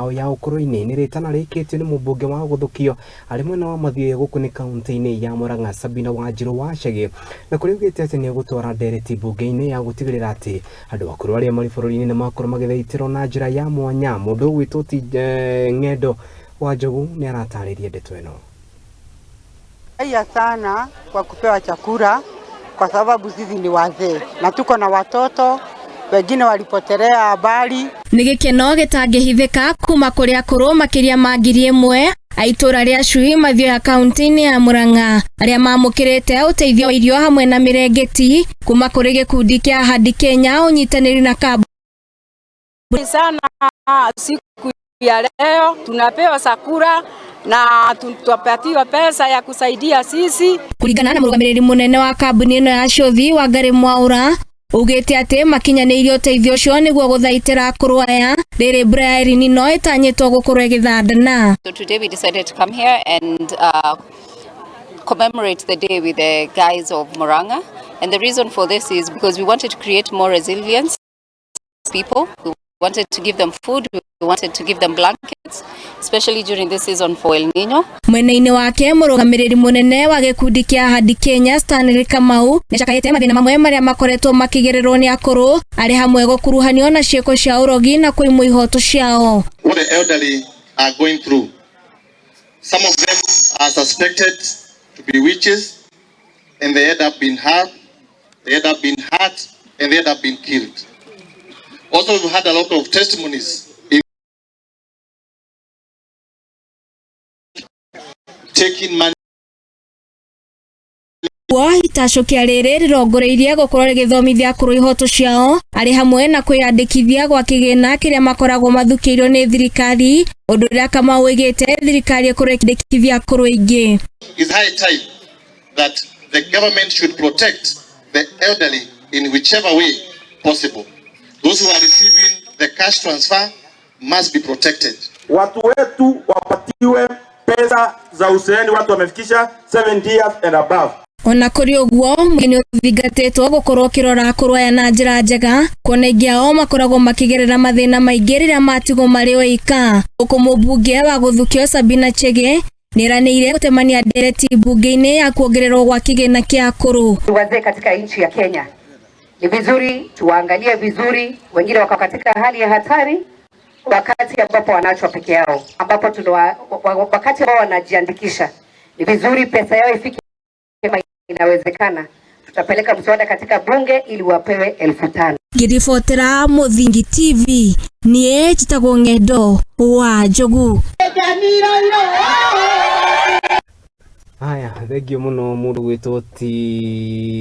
yao ya ũkũrũ-inĩ. Nĩ rĩtana rĩikĩtio nĩ mũmbunge wa Gũthũkio arĩ mwena wa Mathioya gũkũ nĩ kaunti-inĩ ya Murang'a Sabina Wanjirũ Wachege, na kũrĩa augĩte atĩ nĩ egũtwara ndereti mbunge-inĩ ya gũtigĩrĩra atĩ andũ akũrũ arĩa marĩ bũrũri-inĩ nĩ makorwo magĩthaitĩrwo na njĩra ya mwanya. Mũndũ ũgwĩtwo ti Ng'endo wa Njogu nĩ aratarĩria ndeto ĩno. Furahia sana kwa kupewa chakula kwa sababu sisi ni wazee na tuko na watoto wengine walipotelea habari. Nĩ gĩkeno gĩtangĩhithĩka kuma kũrĩ akũrũ makĩria ma 1,000 a itũra rĩa Chui Mathioya kaunti-inĩ ya Murang'a arĩa mamũkĩrĩte ũteithio wa irio hamwe na mĩrengeti kuma kũrĩ gĩkundi kĩa Ahadi Kenya ũnyitanĩri na kambuni sana. Siku ya leo tunapewa chakula na tutapatiwa pesa ya kusaidia sisi. Kũringana na mũrũgamĩrĩri mũnene wa kambuni ĩno ya Shothi Wangari Mwaura, ugĩte atĩ makinyanĩirie ũteithio ũcio nĩguo gũthaitĩra akũrũ aya rĩrĩ mbura ya El Nino ĩtanyĩtwo gũkorwo ĩgĩthandana. So today we decided to come here and commemorate the day with the guys of Murang'a. And the reason for this is because we wanted to create more resilience people. We wanted to give them food, we wanted to give them blankets, especially during this season for El Nino. Mwena-inĩ wake, mũrũgamĩrĩri mũnene wa gĩkundi kĩa Ahadi Kenya Stanley Kamau nĩacakaĩte mathĩna mamwe marĩa makoretwo makĩgererwo nĩ akũrũ arĩ hamwe gũkuruhanio na ciĩko cia ũrogi na kũimwo ihoto ciao. What the elderly are going through. Some of them are suspected to be witches and they end up being hurt, they end up being hurt, and they end up being killed. Also, we've had a lot of testimonies in taking money. Guo itacũkia rĩrĩ rĩrongoreirie gũkorwo rĩgĩthomithia akũrũ ihoto ciao arĩ hamwe na kwĩyandĩkithia gwa kĩgĩna kĩrĩa makoragwo mathukĩirwo nĩ thirikari, ũndũ ũrĩa Kamau oigĩte thirikari ĩkorwo ĩkĩandĩkithia akũrũ aingĩ. It's high time that the government should protect the elderly in whichever way possible. Those who are receiving the cash transfer must be protected. Watu wetu wapatiwe pesa za uzeeni, watu wamefikisha 70 years and above. Ona kũrĩ ũguo, mũingĩ nĩ ũthingatĩtwo gũkorwo ũkĩrora akũrũ aya na njĩra njega, kuona aingĩ ao makoragwo makĩgerera mathĩna maingĩ rĩrĩa matigwo marĩ oika. Gũkũ mũmbunge wa Gũthukio Sabina Chege nĩeranĩire gũtemania ndereti mbunge-inĩ ya kuongererwo gwa kĩgĩna kĩa akũrũ. Wazee katika nchi ya Kenya ni vizuri tuwaangalie vizuri, wengine wako katika hali ya hatari wakati ambapo wanaachwa peke yao, ambapo tunawa, wakati ambao wanajiandikisha, ni vizuri pesa yao ifike kama inawezekana, tutapeleka mswada katika bunge ili wapewe 5,000. Ngĩribotera Mũthingi TV, niĩ njĩtagwo Ng'endo wa Njogu. Haya, thengio mũno mũndũ gwĩtwo ti